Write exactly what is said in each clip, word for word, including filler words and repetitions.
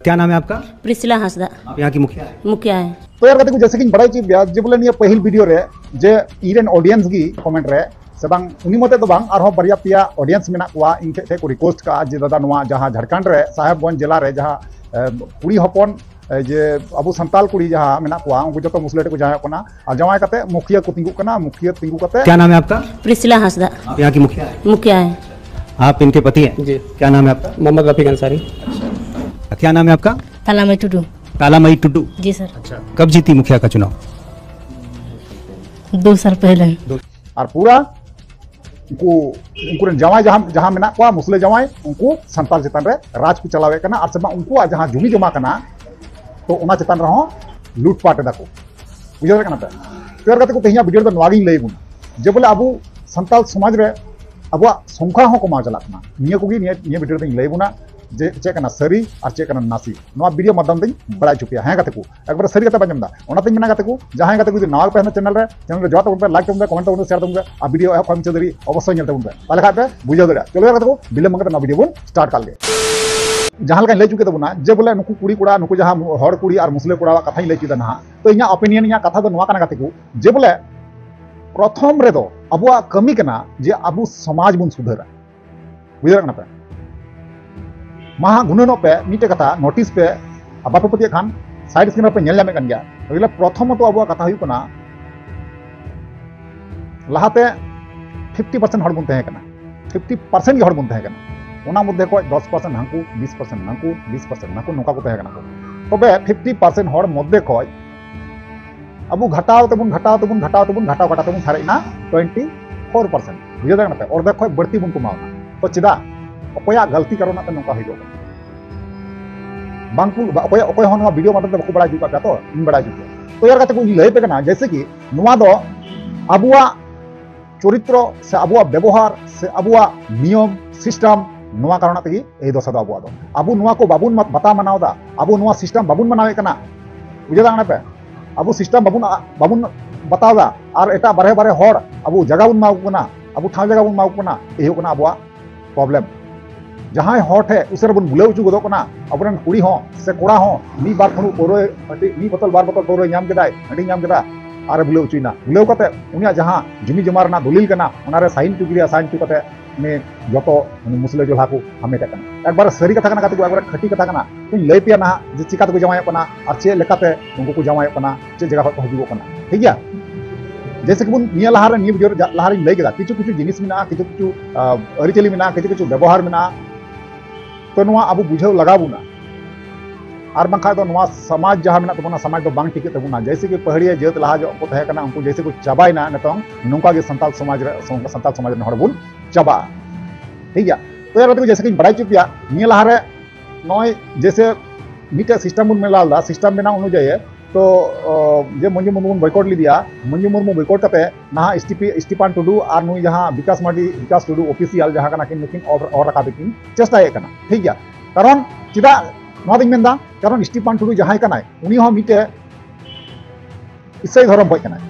क्या नाम है आपका? प्रिसिला हांसदा। आप यहाँ की मुखिया है? मुखिया है। तो यार, ᱠᱟᱛᱮ ᱠᱚ ᱡᱮᱭᱥᱮ ᱠᱤᱧ ᱵᱟᱲᱟᱭ ᱦᱚᱪᱚᱭᱮᱫ ᱯᱮᱭᱟ ᱡᱮ ᱵᱚᱞᱮ ᱱᱤᱭᱟᱹ ᱯᱟᱹᱦᱤᱞ ᱵᱷᱤᱰᱤᱭᱳ ᱨᱮ ᱡᱮ ᱤᱧ ᱨᱮᱱ ᱚᱰᱤᱭᱮᱱᱥ ᱜᱮ ᱠᱚᱢᱮᱱᱴ ᱨᱮ, ᱥᱮ ᱵᱟᱝ ᱩᱱᱤ ᱢᱚᱛᱮ ᱫᱚ ᱵᱟᱝ, ᱟᱨᱦᱚᱸ ᱵᱟᱨᱭᱟ ᱯᱮᱭᱟ ᱚᱰᱤᱭᱮᱱᱥ ᱢᱮᱱᱟᱜ ᱠᱚᱣᱟ ᱤᱧ ᱴᱷᱮᱱ ᱠᱚ ᱨᱤᱠᱩᱭᱮᱥᱴ ᱠᱟᱜᱼᱟ ᱡᱮ ᱫᱟᱫᱟ, ᱱᱚᱣᱟ ᱡᱟᱦᱟᱸ ᱡᱷᱟᱲᱠᱷᱚᱸᱰ ᱨᱮ ᱥᱟᱦᱮᱵᱽᱜᱚᱸᱡᱽ ᱡᱮᱞᱟ ᱨᱮ ᱡᱟᱦᱟᱸ ᱮ, ᱠᱩᱲᱤ ᱦᱚᱯᱚᱱ, ᱮ, ᱡᱮ ᱟᱵᱚ ᱥᱟᱱᱛᱟᱞ ᱠᱩᱲᱤ ᱡᱟᱦᱟᱸ ᱢᱮᱱᱟᱜ ᱠᱚᱣᱟ, ᱩᱱᱠᱩ ᱡᱚᱛᱚ ᱢᱩᱥᱞᱟᱹ ᱴᱷᱮᱱ ᱠᱚ ᱡᱟᱶᱟᱭᱚᱜ ᱠᱟᱱᱟ, ᱟᱨ ᱡᱟᱶᱟᱭ ᱠᱟᱛᱮ ᱢᱩᱠᱷᱤᱭᱟᱹ ᱠᱚ ᱛᱤᱸᱜᱩᱜ ᱠᱟᱱᱟ, ᱢᱩᱠᱷᱤᱭᱟᱹ ᱛᱤᱸᱜᱩ ᱠᱟᱛᱮ᱾ क्या नाम है आपका? प्रिसिला हांसदा। आप यहाँ की मुखिया है? मुखिया है। आप इनके पति हैं? जी। क्या नाम है आपका? मोहम्मद रफीक अंसारी। क्या नाम है आपका? तालामई टुडू। तालामई टुडू। जी सर। अच्छा, कब जीती मुखिया का चुनाव? दो साल पहले। ᱟᱨ ᱯᱩᱨᱟ ᱩᱱᱠᱩ, ᱩᱱᱠᱩ ᱨᱮᱱ ᱡᱟᱶᱟᱭ ᱡᱟᱦᱟᱸ, ᱡᱟᱦᱟᱸ ᱢᱮᱱᱟᱜ ᱠᱚᱣᱟ, ᱢᱩᱥᱞᱟᱹ ᱡᱟᱶᱟᱭ, ᱩᱱᱠᱩ ᱥᱟᱱᱛᱟᱲ ᱪᱮᱛᱟᱱ ᱨᱮ ᱨᱟᱡᱽ ᱠᱚ ᱪᱟᱞᱟᱣᱮᱫ ᱠᱟᱱᱟ, ᱟᱨ ᱥᱮ ᱵᱟᱝ ᱩᱱᱠᱩᱣᱟᱜ ᱡᱟᱦᱟᱸ ᱡᱩᱢᱤ ᱡᱚᱢᱟ ᱠᱟᱱᱟ, ᱛᱚ ᱚᱱᱟ ᱪᱮᱛᱟᱱ ᱨᱮᱦᱚᱸ ᱞᱩᱴᱯᱟᱴ ᱮᱫᱟ ᱠᱚ᱾ ᱵᱩᱡᱷᱟᱹᱣ ᱫᱟᱲᱮᱭᱟᱜ ᱠᱟᱱᱟ ᱯᱮ? ᱛᱚ ᱭᱟᱨ ᱠᱟᱛᱮ ᱠᱚ, ᱛᱮᱦᱮᱧᱟᱜ ᱵᱷᱤᱰᱤᱭᱳ ᱨᱮᱫᱚ ᱱᱚᱣᱟ ᱜᱤᱧ ᱞᱟᱹᱭ ᱵᱚᱱᱟ ᱡᱮ ᱵᱚᱞᱮ ᱟᱵᱚ ᱥᱟᱱᱛᱟᱲ ᱥᱚᱢᱟᱡᱽ ᱨᱮ ᱟᱵᱚᱣᱟᱜ ᱥᱚᱝᱠᱷᱟ ᱦᱚᱸ ᱠᱚᱢᱟᱣ ᱪᱟᱞᱟᱜ ᱠᱟᱱᱟ᱾ ᱱᱤᱭᱟᱹ ᱠᱚᱜᱮ ᱱᱤᱭᱟᱹ, ᱱᱤᱭᱟᱹ ᱵᱷᱤᱰᱤᱭᱳ ᱨᱮᱫᱚᱧ ᱞᱟᱹᱭ ᱵᱚᱱᱟ ᱡᱮ ᱪᱮᱫ ᱠᱟᱱᱟ ᱥᱟᱹᱨᱤ ᱟᱨ ᱪᱮᱫ ᱠᱟᱱᱟ ᱱᱟᱥᱮ, ᱱᱚᱣᱟ ᱵᱷᱤᱰᱤᱭᱳ ᱢᱟᱫᱽᱫᱷᱚᱢ ᱛᱮᱧ ᱵᱟᱲᱟᱭ ᱦᱚᱪᱚ ᱯᱮᱭᱟ᱾ ᱦᱮᱸ ᱜᱟᱛᱮ ᱠᱚ, ᱮᱠᱵᱟᱨᱮ ᱥᱟᱹᱨᱤ ᱠᱟᱛᱷᱟ ᱯᱮ ᱟᱸᱡᱚᱢ ᱮᱫᱟ᱾ ᱚᱱᱟᱛᱮᱧ ᱢᱮᱱᱟ ᱜᱟᱛᱮ ᱠᱚ, ᱡᱟᱦᱟᱸᱭ ᱜᱟᱛᱮ ᱠᱚ ᱡᱩᱫᱤ ᱱᱟᱣᱟ ᱜᱮᱯᱮ ᱦᱮᱡ ᱮᱱᱟ ᱪᱮᱱᱮᱞ ᱨᱮ, ᱪᱮᱱᱮᱞ ᱨᱮ ᱡᱚᱣᱟᱜ ᱛᱟᱵᱚᱱ ᱯᱮ, ᱞᱟᱭᱤᱠ ᱛᱟᱵᱚᱱ ᱯᱮ, ᱠᱚᱢᱮᱱᱴ ᱛᱟᱵᱚᱱ ᱯᱮ, ᱥᱮᱭᱟᱨ ᱛᱟᱵᱚᱱ ᱯᱮ, ᱟᱨ ᱵᱷᱤᱰᱤᱭᱳ ᱮᱦᱚᱵ ᱠᱷᱚᱱ ᱢᱩᱪᱟᱹᱫ ᱫᱷᱟᱹᱵᱤᱡ ᱚᱵᱚᱥᱥᱳᱭ ᱧᱮᱞ ᱛᱟᱵᱚᱱ ᱯᱮ᱾ ᱛᱟᱦᱚᱞᱮ ᱠᱷᱟᱡ ᱯᱮ ᱵᱩᱡᱷᱟᱹᱣ ᱫᱟᱲᱮᱭᱟᱜᱼᱟ᱾ ᱪᱚᱞᱚ ᱜᱟᱛᱮ ᱠᱚ, ᱵᱤᱞᱚᱢ ᱵᱟᱝ ᱠᱟᱛᱮ ᱱᱚᱣᱟ ᱵᱷᱤᱰᱤᱭᱳ ᱵᱚᱱ ᱥᱴᱟᱨᱴ ᱠᱟᱜ ᱞᱮᱜᱮ᱾ ᱡᱟᱦᱟᱸ ᱞᱮᱠᱟᱧ ᱞᱟᱹᱭ ᱦᱚᱪᱚ ᱠᱮᱫ ᱛᱟᱵᱚᱱᱟ ᱡᱮ ᱵᱚᱞᱮ ᱱᱩᱠᱩ ᱠᱩᱲᱤ ᱠᱚᱲᱟ, ᱱᱩᱠᱩ ᱡᱟᱦᱟᱸ ᱦᱚᱲ ᱠᱩᱲᱤ ᱟᱨ ᱢᱩᱥᱞᱟᱹ ᱠᱚᱲᱟᱣᱟᱜ ᱠᱟᱛᱷᱟᱧ ᱞᱟᱹᱭ ᱦᱚᱪᱚᱭᱮᱫᱟ ᱱᱟᱦᱟᱜ, ᱛᱚ ᱤᱧᱟᱹᱜ ᱚᱯᱤᱱᱤᱭᱚᱱ, ᱤᱧᱟᱹᱜ ᱠᱟᱛᱷᱟ ᱫᱚ ᱱᱚᱣᱟ ᱠᱟᱱᱟ ᱜᱟᱛᱮ ᱠᱚ, ᱡᱮ ᱵᱚᱞᱮ ᱯᱨᱚᱛᱷᱚᱢ ᱨᱮᱫᱚ ᱟᱵᱚᱣᱟᱜ ᱠᱟᱹᱢᱤ ᱠᱟᱱᱟ ᱡᱮ ᱟᱵᱚ ᱥᱚᱢᱟᱡᱽ ᱵᱚᱱ ᱥᱩᱫᱷᱟᱹᱨᱟ᱾ ᱵᱩᱡᱷᱟᱹᱣ ᱫᱟᱲᱮᱭᱟᱜ ᱠᱟᱱᱟ ᱯᱮ? ᱢᱟ ᱦᱟᱸᱜ ᱜᱩᱱᱟᱹᱱᱚᱜ ᱯᱮ, ᱢᱤᱫᱴᱮᱡ ᱠᱟᱛᱷᱟ ᱱᱳᱴᱤᱥ ᱯᱮ, ᱟᱨ ᱵᱟᱯᱮ ᱯᱟᱹᱛᱭᱟᱹᱜ ᱠᱷᱟᱱ ᱥᱟᱭᱤᱰ ᱥᱠᱨᱤᱱ ᱨᱮᱯᱮ ᱧᱮᱞ ᱧᱟᱢᱮᱫ ᱠᱟᱱ ᱜᱮᱭᱟ᱾ ᱵᱚᱞᱮ ᱯᱨᱚᱛᱷᱚᱢᱚᱛᱚ ᱟᱵᱚᱣᱟᱜ ᱠᱟᱛᱷᱟ ᱦᱩᱭᱩᱜ ᱠᱟᱱᱟ, ᱞᱟᱦᱟᱛᱮ ᱯᱷᱤᱯᱴᱤ ᱯᱟᱨᱥᱮᱱᱴ ᱦᱚᱲ ᱵᱚᱱ ᱛᱟᱦᱮᱸ ᱠᱟᱱᱟ, ᱯᱷᱤᱯᱴᱤ ᱯᱟᱨᱥᱮᱱᱴ ᱜᱮ ᱦᱚᱲ ᱵᱚᱱ ᱛᱟᱦᱮᱸ ᱠᱟᱱᱟ᱾ ᱚᱱᱟ ᱢᱚᱫᱽᱫᱷᱮ ᱠᱷᱚᱡ ᱫᱚᱥ ᱯᱟᱨᱥᱮᱱᱴ ᱦᱟᱱᱠᱩ, ᱵᱤᱥ ᱯᱟᱨᱥᱮᱱᱴ ᱱᱟᱱᱠᱩ, ᱵᱤᱥ ᱯᱟᱨᱥᱮᱱᱴ ᱱᱟᱱᱠᱩ, ᱱᱚᱝᱠᱟ ᱠᱚ ᱛᱟᱦᱮᱸ ᱠᱟᱱᱟ ᱠᱚ᱾ ᱛᱚᱵᱮ ᱯᱷᱤᱯᱴᱤ ᱯᱟᱨᱥᱮᱱᱴ ᱦᱚᱲ ᱢᱚᱫᱽᱫᱷᱮ ᱠᱷᱚᱡ ᱟᱵᱚ ᱜᱷᱟᱴᱟᱣ ᱛᱮᱵᱚᱱ, ᱜᱷᱟᱴᱟᱣ ᱛᱮᱵᱚᱱ, ᱜᱷᱟᱴᱟᱣ, ᱜᱷᱟᱴᱟᱣ ᱛᱮᱵᱚᱱ ᱥᱟᱨᱮᱡ ᱮᱱᱟ ᱴᱩᱭᱮᱱᱴᱤ ᱯᱷᱳᱨ ᱯᱟᱨᱥᱮᱱᱴ᱾ ᱵᱩᱡᱷᱟᱹᱣ ᱫᱟᱲᱮᱭᱟᱜ ᱠᱟᱱᱟ ᱯᱮ? ᱚᱨᱫᱷᱮᱠ ᱠᱷᱚᱡ ᱵᱟᱹᱲᱛᱤ ᱵᱚᱱ ᱠᱚᱢᱟᱣ ᱮᱱᱟ᱾ ᱛᱚ ᱪᱮᱫᱟᱜ? ᱚᱠᱚᱭᱟᱜ ᱜᱟᱹᱞᱛᱤ ᱠᱟᱨᱚᱱᱟᱜ ᱛᱮ ᱱᱚᱝᱠᱟ ᱦᱩᱭᱩᱜ ᱠᱟᱱᱟ? ᱵᱟᱝ ᱠᱚ, ᱚᱠᱚᱭ, ᱚᱠᱚᱭ ᱦᱚᱸ ᱱᱚᱣᱟ ᱵᱷᱤᱰᱤᱭᱳ ᱢᱟᱫᱽᱫᱷᱚᱢ ᱛᱮ ᱵᱟᱠᱚ ᱵᱟᱲᱟᱭ ᱦᱚᱪᱚ ᱟᱠᱟᱫ ᱯᱮᱭᱟ, ᱛᱚ ᱤᱧ ᱵᱟᱲᱟᱭ ᱦᱚᱪᱚ ᱯᱮᱭᱟ᱾ ᱛᱚ ᱭᱟᱨ ᱠᱟᱛᱮ ᱠᱚ, ᱤᱧ ᱞᱟᱹᱭ ᱟᱯᱮ ᱠᱟᱱᱟ, ᱡᱮᱭᱥᱮ ᱠᱤ ᱱᱚᱣᱟ ᱫᱚ ᱟᱵᱚᱣᱟᱜ ᱪᱚᱨᱤᱛᱨᱚ ᱥᱮ ᱟᱵᱚᱣᱟᱜ ᱵᱮᱵᱚᱦᱟᱨ ᱥᱮ ᱟᱵᱚᱣᱟᱜ ᱱᱤᱭᱚᱢ ᱥᱤᱥᱴᱮᱢ, ᱱᱚᱣᱟ ᱠᱟᱨᱚᱱᱟᱜ ᱛᱮᱜᱮ ᱮᱭ ᱫᱚᱥᱟ ᱫᱚ ᱟᱵᱚᱣᱟᱜ ᱫᱚ᱾ ᱟᱵᱚ ᱱᱚᱣᱟ ᱠᱚ ᱵᱟᱵᱚᱱ ᱢᱟ-, ᱵᱟᱛᱟᱣ ᱢᱟᱱᱟᱣ ᱮᱫᱟ, ᱟᱵᱚ ᱱᱚᱣᱟ ᱥᱤᱥᱴᱮᱢ ᱵᱟᱵᱚᱱ ᱢᱟᱱᱟᱣᱮᱫ ᱠᱟᱱᱟ᱾ ᱵᱩᱡᱷᱟᱹᱣ ᱫᱟᱲᱮᱭᱟᱜ ᱠᱟᱱᱟ ᱯᱮ? ᱟᱵᱚ ᱥᱤᱥᱴᱮᱢ ᱵᱟᱵᱚᱱ, ᱵᱟᱵᱚᱱ ᱵᱟᱛᱟᱣ ᱮᱫᱟ, ᱟᱨ ᱮᱴᱟᱜ ᱵᱟᱨᱦᱮ ᱵᱟᱨᱦᱮ ᱦᱚᱲ ᱟᱵᱚ ᱡᱟᱭᱜᱟ ᱵᱚᱱ ᱮᱢᱟ ᱠᱚ ᱠᱟᱱᱟ, ᱟᱵᱚ ᱴᱷᱟᱶ ᱡᱟᱭᱜᱟ ᱵᱚᱱ ᱮᱢᱟ ᱠᱚ ᱠᱟᱱᱟ᱾ ᱮᱭ ᱦᱩᱭᱩᱜ ᱠᱟᱱᱟ ᱟᱵᱚᱣᱟᱜ ᱯᱨᱚᱵᱞᱮᱢ᱾ ᱡᱟᱦᱟᱸᱭ ᱦᱚᱲ ᱴᱷᱮᱱ ᱩᱥᱟᱹᱨᱟ ᱵᱚᱱ ᱵᱩᱞᱟᱹᱣ ᱦᱚᱪᱚ ᱜᱚᱫᱚᱜ ᱠᱟᱱᱟ, ᱟᱵᱚᱨᱮᱱ ᱠᱩᱲᱤ ᱦᱚᱸ ᱥᱮ ᱠᱚᱲᱟ ᱦᱚᱸ ᱢᱤᱫ ᱵᱟᱨ ᱯᱷᱩᱲᱩᱜ ᱯᱟᱹᱣᱨᱟᱹ, ᱦᱟᱺᱰᱤ, ᱢᱤᱫ ᱵᱳᱛᱚᱞ ᱵᱟᱨ ᱵᱳᱛᱚᱞ ᱯᱟᱹᱣᱨᱟᱹᱭ ᱧᱟᱢ ᱠᱮᱫᱟᱭ, ᱦᱟᱺᱰᱤ ᱧᱟᱢ ᱠᱮᱫᱟ, ᱟᱨᱮ ᱵᱩᱞᱟᱹᱣ ᱦᱚᱪᱚᱭᱮᱱᱟ᱾ ᱵᱩᱞᱟᱹᱣ ᱠᱟᱛᱮ ᱩᱱᱤᱭᱟᱜ ᱡᱟᱦᱟᱸ ᱡᱩᱢᱤ ᱡᱚᱢᱟ ᱨᱮᱱᱟᱜ ᱫᱚᱞᱤᱞ ᱠᱟᱱᱟ, ᱚᱱᱟᱨᱮ ᱥᱟᱭᱤᱱ ᱦᱚᱪᱚ ᱠᱮᱫᱮᱭᱟ, ᱥᱟᱭᱤᱱ ᱦᱚᱪᱚ ᱠᱟᱛᱮ ᱩᱱᱤ ᱡᱚᱛᱚ ᱩᱱᱤ ᱢᱩᱥᱞᱟᱹ ᱡᱚᱞᱦᱟ ᱠᱚ ᱦᱟᱢᱮᱴᱮᱫ ᱠᱟᱱᱟ᱾ ᱮᱠᱵᱟᱨᱮ ᱥᱟᱹᱨᱤ ᱠᱟᱛᱷᱟ ᱠᱟᱱᱟ ᱜᱟᱛᱮ ᱠᱚ, ᱮᱠᱵᱟᱨᱮ ᱠᱷᱟᱹᱴᱤ ᱠᱟᱛᱷᱟ ᱠᱟᱱᱟ᱾ ᱛᱚᱧ ᱞᱟᱹᱭ ᱯᱮᱭᱟ ᱱᱟᱦᱟᱜ ᱡᱮ ᱪᱤᱠᱟ ᱛᱮᱠᱚ ᱡᱟᱶᱟᱭᱚᱜ ᱠᱟᱱᱟ ᱟᱨ ᱪᱮᱫ ᱞᱮᱠᱟᱛᱮ ᱩᱱᱠᱩ ᱠᱚ ᱡᱟᱶᱟᱭᱚᱜ ᱠᱟᱱᱟ, ᱪᱮᱫ ᱡᱟᱭᱜᱟ ᱠᱷᱚᱱ ᱠᱚ ᱦᱤᱡᱩᱜᱚᱜ ᱠᱟᱱᱟ᱾ ᱴᱷᱤᱠ ᱜᱮᱭᱟ? ᱡᱮᱭᱥᱮ ᱠᱤ ᱵᱚᱱ ᱱᱤᱭᱟᱹ ᱞᱟᱦᱟᱨᱮ, ᱱᱤᱭᱟᱹ ᱵᱷᱤᱰᱤᱭᱳ ᱨᱮ ᱡᱟ-, ᱞᱟᱦᱟᱨᱮᱧ ᱞᱟᱹᱭ ᱠᱮᱫᱟ, ᱠᱤᱪᱷᱩ ᱠᱤᱪᱷᱩ ᱡᱤᱱᱤᱥ ᱢᱮᱱᱟᱜᱼᱟ, ᱠᱤᱪᱷᱩ ᱠᱤᱪᱷᱩ, ᱟᱸ, ᱟᱹᱨᱤᱪᱟᱹᱞᱤ ᱢᱮᱱᱟᱜᱼᱟ, ᱠᱤᱪᱷᱩ ᱠᱤᱪᱷᱩ ᱵᱮᱵᱚᱦᱟᱨ ᱢᱮᱱᱟᱜᱼᱟ᱾ ᱛᱚ ᱱᱚᱣᱟ ᱟᱵᱚ ᱵᱩᱡᱷᱟᱹᱣ ᱞᱟᱜᱟᱣ ᱵᱚᱱᱟ, ᱟᱨ ᱵᱟᱝᱠᱷᱟᱱ ᱫᱚ ᱱᱚᱣᱟ ᱥᱚᱢᱟᱡᱽ ᱡᱟᱦᱟᱸ ᱢᱮᱱᱟᱜ ᱛᱟᱵᱚᱱᱟ, ᱥᱚᱢᱟᱡᱽ ᱫᱚ ᱵᱟᱝ ᱴᱤᱠᱟᱹᱜ ᱛᱟᱵᱚᱱᱟ᱾ ᱡᱮᱭᱥᱮ ᱠᱤ ᱯᱟᱹᱦᱟᱹᱲᱤᱭᱟᱹ ᱡᱟᱹᱛ ᱞᱟᱦᱟ ᱧᱚᱜ ᱠᱚ ᱛᱟᱦᱮᱸ ᱠᱟᱱᱟ, ᱩᱱᱠᱩ ᱡᱮᱭᱥᱮ ᱠᱚ ᱪᱟᱵᱟᱭᱮᱱᱟ, ᱱᱤᱛᱚᱝ ᱱᱚᱝᱠᱟ ᱜᱮ ᱥᱟᱱᱛᱟᱞ ᱥᱚᱢᱟᱡᱽ ᱨᱮ, ᱥᱟᱱᱛᱟᱞ ᱥᱚᱢᱟᱡᱽ ᱨᱮᱱ ᱦᱚᱲ ᱵᱚᱱ ᱪᱟᱵᱟᱜᱼᱟ᱾ ᱴᱷᱤᱠ ᱜᱮᱭᱟ? ᱛᱚ ᱭᱟᱨ ᱜᱟᱛᱮ ᱠᱚ, ᱡᱮᱭᱥᱮ ᱠᱤᱧ ᱵᱟᱲᱟᱭ ᱦᱚᱪᱚ ᱯᱮᱭᱟ, ᱱᱤᱭᱟᱹ ᱞᱟᱦᱟᱨᱮ ᱱᱚᱜᱼᱚᱭ ᱡᱮᱭᱥᱮ ᱢᱤᱫᱴᱮᱡ ᱥᱤᱥᱴᱮᱢ ᱵᱚᱱ ᱵᱮᱱᱟᱣ ᱞᱮᱫᱟ, ᱥᱤᱥᱴᱮᱢ ᱵᱮᱱᱟᱣ ᱚᱱᱩᱡᱟᱭᱤ ᱛᱚ, ᱚ, ᱡᱮ ᱢᱚᱧᱡᱩ ᱢᱩᱨᱢᱩ ᱵᱚᱱ ᱵᱚᱭᱠᱚᱴ ᱞᱮᱫᱮᱭᱟ, ᱢᱚᱧᱡᱩ ᱢᱩᱨᱢᱩ ᱵᱚᱭᱠᱚᱴ ᱠᱟᱛᱮ ᱱᱟᱦᱟᱜ ᱥᱴᱤᱯᱤ-, ᱥᱴᱤᱯᱟᱱ ᱴᱩᱰᱩ ᱟᱨ ᱱᱩᱭ ᱡᱟᱦᱟᱸ ᱵᱤᱠᱟᱥ ᱢᱟᱨᱰᱤ, ᱵᱤᱠᱟᱥ ᱴᱩᱰᱩ ᱚᱯᱷᱤᱥᱤᱭᱟᱞ ᱡᱟᱦᱟᱸ ᱠᱟᱱᱟ ᱠᱤᱱ, ᱱᱩᱠᱤᱱ ᱚᱨ, ᱚᱨ ᱨᱟᱠᱟᱵ ᱠᱤᱱ ᱪᱮᱥᱴᱟᱭᱮᱫ ᱠᱟᱱᱟ᱾ ᱴᱷᱤᱠ ᱜᱮᱭᱟ? ᱠᱟᱨᱚᱱ ᱪᱮᱫᱟᱜ ᱱᱚᱣᱟ ᱫᱚᱧ ᱢᱮᱱᱫᱟ? ᱠᱟᱨᱚᱱ ᱥᱴᱤᱯᱟᱱ ᱴᱩᱰᱩ ᱡᱟᱦᱟᱸᱭ ᱠᱟᱱᱟᱭ, ᱩᱱᱤ ᱦᱚᱸ ᱢᱤᱫᱴᱮᱡ ᱤᱥᱟᱹᱭ ᱫᱷᱚᱨᱚᱢ ᱠᱷᱚᱡ ᱠᱟᱱᱟᱭ᱾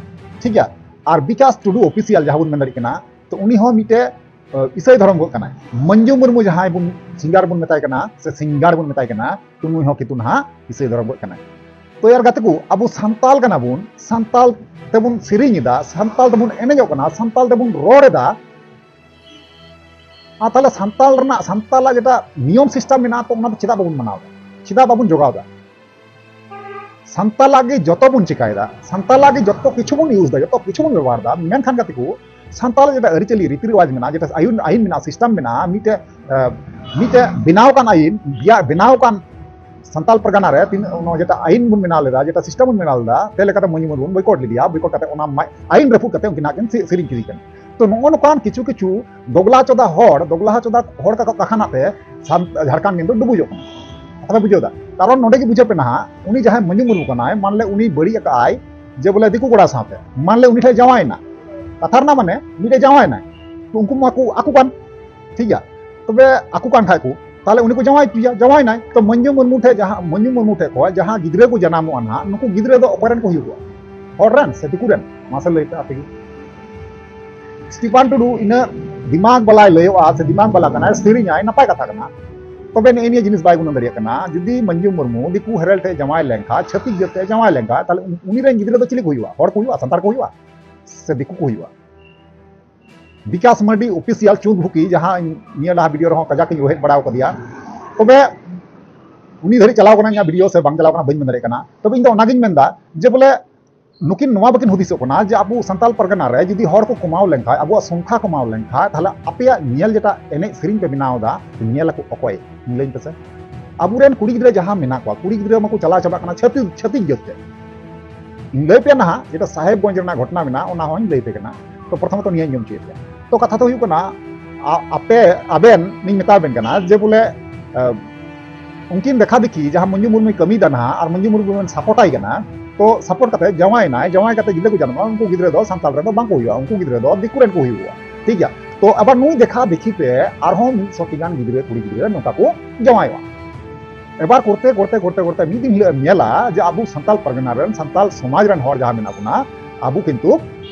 ᱴᱷᱤᱠ ᱜᱮᱭᱟ? ᱟᱨ ᱵᱤᱠᱟᱥ ᱴᱩᱰᱩ ᱚᱯᱷᱤᱥᱤᱭᱟᱞ ᱡᱟᱦᱟᱸ ᱵᱚᱱ ᱢᱮᱱ ᱫᱟᱲᱮᱭᱟᱜ ᱠᱟᱱᱟ, ᱛᱚ ᱩᱱᱤ ᱦᱚᱸ ᱢᱤᱫᱴᱮᱡ, ᱟᱹ, ᱤᱥᱟᱹᱭ ᱫᱷᱚᱨᱚᱢ ᱠᱷᱚᱡ ᱠᱟᱱᱟᱭ᱾ ᱢᱚᱧᱡᱩ ᱢᱩᱨᱢᱩ ᱡᱟᱦᱟᱸᱭ ᱵᱚᱱ ᱥᱤᱝᱜᱟᱨ ᱵᱚᱱ ᱢᱮᱛᱟᱭ ᱠᱟᱱᱟ ᱥᱮ ᱥᱤᱝᱜᱟᱲ ᱵᱚᱱ ᱢᱮᱛᱟᱭ ᱠᱟᱱᱟ, ᱛᱚ ᱱᱩᱭ ᱦᱚᱸ ᱠᱤᱱᱛᱩ ᱱᱟᱦᱟᱜ ᱤᱥᱟᱹᱭ ᱫᱷᱚᱨᱚᱢ ᱠᱷᱚᱡ ᱠᱟᱱᱟᱭ᱾ ᱛᱚ ᱭᱟᱨ ᱜᱟᱛᱮ ᱠᱚ, ᱟᱵᱚ ᱥᱟᱱᱛᱟᱞ ᱠᱟᱱᱟ ᱵᱚᱱ, ᱥᱟᱱᱛᱟᱞ ᱛᱮᱵᱚᱱ ᱥᱮᱨᱮᱧ ᱮᱫᱟ, ᱥᱟᱱᱛᱟᱞ ᱛᱮᱵᱚᱱ ᱮᱱᱮᱡᱚᱜ ᱠᱟᱱᱟ, ᱥᱟᱱᱛᱟᱞ ᱛᱮᱵᱚᱱ ᱨᱚᱲ ᱮᱫᱟ᱾ ᱟᱨ ᱛᱟᱦᱞᱮ ᱥᱟᱱᱛᱟᱞ ᱨᱮᱱᱟᱜ, ᱥᱟᱱᱛᱟᱞᱟᱜ ᱡᱮᱴᱟ ᱱᱤᱭᱚᱢ ᱥᱤᱥᱴᱮᱢ ᱢᱮᱱᱟᱜᱼᱟ, ᱛᱚ ᱚᱱᱟ ᱫᱚ ᱪᱮᱫᱟᱜ ᱵᱟᱵᱚᱱ ᱢᱟᱱᱟᱣ ᱮᱫᱟ? ᱪᱮᱫᱟᱜ ᱵᱟᱵᱚᱱ ᱡᱚᱜᱟᱣ ᱮᱫᱟ? ᱥᱟᱱᱛᱟᱞᱟᱜ ᱜᱮ ᱡᱚᱛᱚ ᱵᱚᱱ ᱪᱮᱠᱟᱭᱮᱫᱟ, ᱥᱟᱱᱛᱟᱞᱟᱜ ᱜᱮ ᱡᱚᱛᱚ ᱠᱤᱪᱷᱩ ᱵᱚᱱ ᱤᱭᱩᱡᱽ ᱮᱫᱟ, ᱡᱚᱛᱚ ᱠᱤᱪᱷᱩ ᱵᱚᱱ ᱵᱮᱵᱚᱦᱟᱨ ᱮᱫᱟ᱾ ᱢᱮᱱᱠᱷᱟᱱ ᱜᱟᱛᱮ ᱠᱚ, ᱥᱟᱱᱛᱟᱞ ᱡᱮᱴᱟ ᱟᱹᱨᱤᱪᱟᱹᱞᱤ, ᱨᱤᱛᱤ ᱨᱮᱣᱟᱡᱽ ᱢᱮᱱᱟᱜᱼᱟ, ᱡᱮᱴᱟ ᱟᱭᱤᱱ, ᱟᱭᱤᱱ ᱢᱮᱱᱟᱜᱼᱟ, ᱥᱤᱥᱴᱮᱢ ᱢᱮᱱᱟᱜᱼᱟ, ᱢᱤᱫᱴᱮᱡ, ᱟᱸ, ᱢᱤᱫᱴᱮᱡ ᱵᱮᱱᱟᱣ ᱠᱟᱱ ᱟᱭᱤᱱ, ᱵᱮᱱᱟᱣ ᱠᱟᱱ ᱥᱟᱱᱛᱟᱞ ᱯᱟᱨᱜᱟᱱᱟ ᱨᱮ ᱛᱤᱱᱟᱹᱜ, ᱱᱚᱣᱟ ᱡᱮᱴᱟ ᱟᱭᱤᱱ ᱵᱚᱱ ᱵᱮᱱᱟᱣ ᱞᱮᱫᱟ, ᱡᱮᱴᱟ ᱥᱤᱥᱴᱮᱢ ᱵᱚᱱ ᱵᱮᱱᱟᱣ ᱞᱮᱫᱟ, ᱛᱮ ᱞᱮᱠᱟᱛᱮ ᱢᱟᱹᱱᱡᱤ ᱢᱩᱨᱢᱩ ᱵᱚᱱ ᱵᱚᱭᱠᱚᱴ ᱞᱮᱫᱮᱭᱟ, ᱵᱚᱭᱠᱚᱴ ᱠᱟᱛᱮ ᱚᱱᱟ ᱢᱟ-, ᱟᱭᱤᱱ ᱨᱟᱹᱯᱩᱫ ᱠᱟᱛᱮ ᱩᱱᱠᱤᱱ ᱦᱟᱸᱜ ᱠᱤᱱ ᱥᱮ-, ᱥᱮᱨᱮᱧ ᱠᱮᱫᱮ ᱠᱟᱱᱟ᱾ ᱛᱚ ᱱᱚᱜᱼᱚ ᱱᱚᱝᱠᱟᱱ ᱠᱤᱪᱷᱩ ᱠᱤᱪᱷᱩ ᱫᱚᱜᱽᱞᱟ ᱪᱚᱫᱟ ᱦᱚᱲ, ᱫᱚᱜᱽᱞᱟ ᱪᱚᱫᱟ ᱦᱚᱲ ᱠᱟᱠᱚ ᱠᱟᱠᱷᱟᱱᱟᱜ ᱛᱮ ᱥᱟᱱ-, ᱡᱷᱟᱲᱠᱷᱚᱸᱰ ᱠᱤᱱᱛᱩ ᱰᱩᱵᱩᱡᱚᱜ ᱠᱟᱱᱟ᱾ ᱠᱟᱛᱷᱟ ᱵᱩᱡᱷᱟᱹᱣ ᱫᱟ? ᱠᱟᱨᱚᱱ ᱱᱚᱰᱮ ᱜᱮ ᱵᱩᱡᱷᱟᱹᱣ ᱯᱮ ᱱᱟᱦᱟᱜ, ᱩᱱᱤ ᱡᱟᱦᱟᱸᱭ ᱢᱟᱹᱱᱡᱤ ᱢᱩᱨᱢᱩ ᱠᱟᱱᱟᱭ, ᱢᱟᱱᱞᱮ ᱩᱱᱤ ᱵᱟᱹᱲᱤᱡ ᱟᱠᱟᱜᱼᱟᱭ ᱡᱮ ᱵᱚᱞᱮ ᱫᱤᱠᱩ ᱠᱚᱲᱟ ᱥᱟᱶᱛᱮ, ᱢᱟᱱᱞᱮ ᱩᱱᱤ ᱴᱷᱮᱱ ᱡᱟᱶᱟᱭᱮᱱᱟ, ᱠᱟᱛᱷᱟ ᱨᱮᱱᱟᱜ ᱢᱟᱱᱮ ᱩᱱᱤ ᱴᱷᱮᱱ ᱡᱟᱶᱟᱭᱮᱱᱟᱭ, ᱛᱚ ᱩᱱᱠᱩ ᱢᱟ ᱠᱚ ᱟᱠᱚ ᱠᱟᱱ, ᱴᱷᱤᱠ ᱜᱮᱭᱟ? ᱛᱚᱵᱮ ᱟᱠᱚ ᱠᱟᱱ ᱠᱷᱟᱡ ᱠᱚ, ᱛᱟᱦᱞᱮ ᱩᱱᱤ ᱠᱚ ᱡᱟᱶᱟᱭ ᱦᱚᱪᱚᱭᱟ, ᱡᱟᱶᱟᱭᱱᱟᱭ᱾ ᱛᱚ ᱢᱟᱹᱱᱡᱩ ᱢᱩᱨᱢᱩ ᱴᱷᱮᱡ ᱡᱟᱦᱟᱸ, ᱢᱟᱹᱱᱡᱩ ᱢᱩᱨᱢᱩ ᱴᱷᱮᱡ ᱠᱷᱚᱡ ᱡᱟᱦᱟᱸ ᱜᱤᱫᱽᱨᱟᱹ ᱠᱚ ᱡᱟᱱᱟᱢᱚᱜᱼᱟ ᱱᱟᱦᱟᱜ, ᱱᱩᱠᱩ ᱜᱤᱫᱽᱨᱟᱹ ᱫᱚ ᱚᱠᱚᱭ ᱨᱮᱱ ᱠᱚ ᱦᱩᱭᱩᱜᱚᱜᱼᱟ? ᱦᱚᱲ ᱨᱮᱱ ᱥᱮ ᱫᱤᱠᱩ ᱨᱮᱱ? ᱢᱟᱥᱮ ᱞᱟᱹᱭ ᱯᱮ ᱟᱯᱮ ᱜᱮ᱾ ᱥᱴᱤᱯᱟᱱ ᱴᱩᱰᱩ ᱤᱱᱟᱹᱜ ᱫᱤᱢᱟᱜᱽ ᱵᱟᱞᱟᱭ ᱞᱟᱹᱭᱚᱜᱼᱟ ᱥᱮ ᱫᱤᱢᱟᱜᱽ ᱵᱟᱞᱟ ᱠᱟᱱᱟᱭ, ᱥᱮᱨᱮᱧᱟᱭ, ᱱᱟᱯᱟᱭ ᱠᱟᱛᱷᱟ ᱠᱟᱱᱟ᱾ ᱛᱚᱵᱮ ᱱᱮᱜᱼᱮ ᱱᱤᱭᱟᱹ ᱡᱤᱱᱤᱥ ᱵᱟᱭ ᱜᱩᱱᱟᱹᱱ ᱫᱟᱲᱮᱭᱟᱜ ᱠᱟᱱᱟ, ᱡᱩᱫᱤ ᱢᱚᱧᱡᱩ ᱢᱩᱨᱢᱩ ᱫᱤᱠᱩ ᱦᱮᱨᱮᱞ ᱴᱷᱮᱡ ᱡᱟᱶᱟᱭ ᱞᱮᱱᱠᱷᱟᱱ, ᱪᱷᱟᱹᱛᱤᱠ ᱡᱟᱹᱛ ᱴᱷᱮᱡ ᱡᱟᱶᱟᱭ ᱞᱮᱱᱠᱷᱟᱱ, ᱛᱟᱦᱞᱮ ᱩᱱᱤ ᱨᱮᱱ ᱜᱤᱫᱽᱨᱟᱹ ᱫᱚ ᱪᱤᱞᱤ ᱠᱚ ᱦᱩᱭᱩᱜᱼᱟ? ᱦᱚᱲ ᱠᱚ ᱦᱩᱭᱩᱜᱼᱟ? ᱥᱟᱱᱛᱟᱲ ᱠᱚ ᱦᱩᱭᱩᱜᱼᱟ? ᱥᱮ ᱫᱤᱠᱩ ᱠᱚ ᱦᱩᱭᱩᱜᱼᱟ? ᱵᱤᱠᱟᱥ ᱢᱟᱨᱰᱤ ᱚᱯᱷᱤᱥᱤᱭᱟᱞ ᱪᱩᱸᱫ ᱵᱷᱩᱠᱤ, ᱡᱟᱦᱟᱸ ᱤᱧ ᱱᱤᱭᱟᱹ ᱞᱟᱦᱟ ᱵᱷᱤᱰᱤᱭᱳ ᱨᱮᱦᱚᱸ ᱠᱟᱡᱟᱠ ᱤᱧ ᱨᱚᱦᱮᱫ ᱵᱟᱲᱟᱣ ᱠᱟᱫᱮᱭᱟ, ᱛᱚᱵᱮ ᱩᱱᱤ ᱫᱷᱟᱹᱨᱤᱡ ᱪᱟᱞᱟᱣ ᱠᱟᱱᱟ ᱤᱧᱟᱹᱜ ᱵᱷᱤᱰᱤᱭᱳ ᱥᱮ ᱵᱟᱝ ᱪᱟᱞᱟᱣ ᱠᱟᱱᱟ ᱵᱟᱹᱧ ᱢᱮᱱ ᱫᱟᱲᱮᱭᱟᱜ ᱠᱟᱱᱟ᱾ ᱛᱚᱵᱮ ᱤᱧ ᱫᱚ ᱚᱱᱟᱜᱤᱧ ᱢᱮᱱᱫᱟ ᱡᱮ ᱵᱚᱞᱮ ᱱᱩᱠᱤᱱ ᱱᱚᱣᱟ ᱵᱟᱹᱠᱤᱱ ᱦᱩᱫᱤᱥᱚᱜ ᱠᱟᱱᱟ ᱡᱮ ᱟᱵᱚ ᱥᱟᱱᱛᱟᱞ ᱯᱟᱨᱜᱟᱱᱟ ᱨᱮ ᱡᱩᱫᱤ ᱦᱚᱲ ᱠᱚ ᱠᱚᱢᱟᱣ ᱞᱮᱱᱠᱷᱟᱱ, ᱟᱵᱚᱣᱟᱜ ᱥᱚᱝᱠᱷᱟ ᱠᱚᱢᱟᱣ ᱞᱮᱱᱠᱷᱟᱱ, ᱛᱟᱦᱞᱮ ᱟᱯᱮᱭᱟᱜ ᱧᱮᱞ ᱡᱮᱴᱟ ᱮᱱᱮᱡ ᱥᱮᱨᱮᱧ ᱯᱮ ᱵᱮᱱᱟᱣ ᱮᱫᱟ, ᱧᱮᱞ ᱟᱠᱚ ᱚᱠᱚᱭ? ᱞᱟᱹᱭᱟᱹᱧ ᱯᱮᱥᱮ᱾ ᱟᱵᱚᱨᱮᱱ ᱠᱩᱲᱤ ᱜᱤᱫᱽᱨᱟᱹ ᱡᱟᱦᱟᱸ ᱢᱮᱱᱟᱜ ᱠᱚᱣᱟ, ᱠᱩᱲᱤ ᱜᱤᱫᱽᱨᱟᱹ ᱢᱟᱠᱚ ᱪᱟᱞᱟᱣ ᱪᱟᱵᱟᱜ ᱠᱟᱱᱟ ᱪᱷᱟᱹᱛᱤᱠ, ᱪᱷᱟᱹᱛᱤᱠ ᱡᱟᱹᱛ ᱛᱮ᱾ ᱤᱧ ᱞᱟᱹᱭ ᱯᱮ ᱱᱟᱦᱟᱜ, ᱡᱮᱴᱟ ᱥᱟᱦᱮᱵᱽᱜᱚᱸᱡᱽ ᱨᱮᱱᱟᱜ ᱜᱷᱚᱴᱚᱱᱟ ᱢᱮᱱᱟᱜᱼᱟ, ᱚᱱᱟ ᱦᱚᱸᱧ ᱞᱟᱹᱭ ᱯᱮ ᱠᱟᱱᱟ᱾ ᱛᱚ ᱯᱨᱚᱛᱷᱚᱢᱚᱛᱚ ᱱᱤᱭᱟᱹᱧ ᱟᱸᱡᱚᱢ ᱦᱚᱪᱚᱭᱮᱫ ᱯᱮᱭᱟ᱾ ᱛᱚ ᱠᱟᱛᱷᱟ ᱫᱚ ᱦᱩᱭᱩᱜ ᱠᱟᱱᱟ, ᱟ-, ᱟᱯᱮ, ᱟᱵᱮᱱ ᱞᱤᱧ ᱢᱮᱛᱟ ᱵᱮᱱ ᱠᱟᱱᱟ ᱡᱮ ᱵᱚᱞᱮ, ᱟ, ᱩᱱᱠᱤᱱ ᱫᱮᱠᱷᱟ ᱫᱮᱠᱷᱤ ᱡᱟᱦᱟᱸ ᱢᱚᱧᱡᱩ ᱢᱩᱨᱢᱩᱭ ᱠᱟᱹᱢᱤᱭᱮᱫᱟ ᱱᱟᱦᱟᱜ, ᱟᱨ ᱢᱚᱧᱡᱩ ᱢᱩᱨᱢᱩ ᱵᱮᱱ ᱥᱟᱯᱳᱨᱴᱟᱭ ᱠᱟᱱᱟ, ᱛᱚ ᱥᱟᱯᱳᱨᱴ ᱠᱟᱛᱮ ᱡᱟᱶᱟᱭᱮᱱᱟᱭ, ᱡᱟᱶᱟᱭ ᱠᱟᱛᱮ ᱜᱤᱫᱽᱨᱟᱹ ᱠᱚ ᱡᱟᱱᱟᱢᱚᱜᱼᱟ, ᱩᱱᱠᱩ ᱜᱤᱫᱽᱨᱟᱹ ᱫᱚ ᱥᱟᱱᱛᱟᱲ ᱨᱮᱱ ᱫᱚ ᱵᱟᱝ ᱠᱚ ᱦᱩᱭᱩᱜᱼᱟ, ᱩᱱᱠᱩ ᱜᱤᱫᱽᱨᱟᱹ ᱫᱚ ᱫᱤᱠᱩ ᱨᱮᱱ ᱠᱚ ᱦᱩᱭᱩᱜᱼᱟ᱾ ᱴᱷᱤᱠ ᱜᱮᱭᱟ? ᱛᱚ ᱟᱵᱟᱨ ᱱᱩᱭ ᱫᱮᱠᱷᱟ ᱫᱮᱠᱷᱤ ᱛᱮ ᱟᱨᱦᱚᱸ ᱢᱤᱫ ᱥᱚ ᱴᱤ ᱜᱟᱱ ᱜᱤᱫᱽᱨᱟᱹ, ᱠᱩᱲᱤ ᱜᱤᱫᱽᱨᱟᱹ ᱱᱚᱝᱠᱟ ᱠᱚ ᱡᱟᱶᱟᱭᱚᱜᱼᱟ᱾ ᱮᱵᱟᱨ ᱠᱚᱨᱛᱮ ᱠᱚᱨᱛᱮ ᱠᱚᱨᱛᱮ ᱠᱚᱨᱛᱮ ᱢᱤᱫ ᱫᱤᱱ ᱦᱤᱞᱳᱜ ᱮᱢ ᱧᱮᱞᱟ ᱡᱮ ᱟᱵᱚ ᱥᱟᱱᱛᱟᱞ ᱯᱟᱨᱜᱟᱱᱟ ᱨᱮᱱ, ᱥᱟᱱᱛᱟᱞ ᱥᱚᱢᱟᱡᱽ ᱨᱮᱱ ᱦᱚᱲ ᱡᱟᱦᱟᱸ ᱢᱮᱱᱟᱜ ᱵᱚᱱᱟ, ᱟᱵᱚ ᱠᱤᱱᱛᱩ